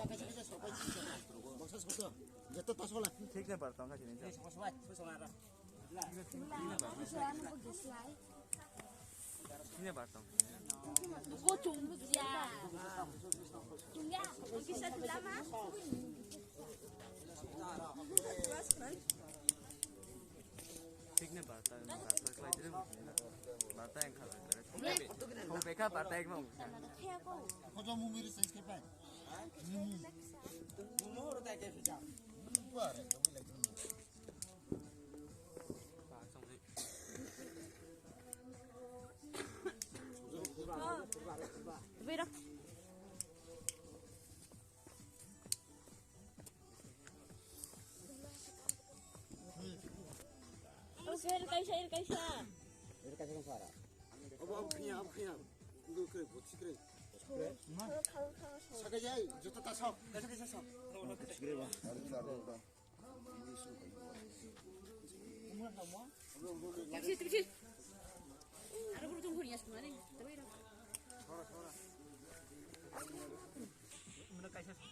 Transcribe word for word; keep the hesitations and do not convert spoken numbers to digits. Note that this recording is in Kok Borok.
Thik nai bar tong kha sini. Thik nai bar tong. Ko chung ya. Chung ya. Kisa lama. Thik nai bar tong. Bar tong klai dire. Bar tong kha. Thong pe kha bar tong mo. Khojo mumiri sense ke pai. Abo, abo khiya, abo khiya. Ndu kre, botsi kre. Sakai jai, joto ta sok. Kaisa kaisa sok. Botsi kre ba. Tibisi, tibisi. Aro guru tong guri asma ni. Tabai ra. Sora, sora. Muna kaisa sok.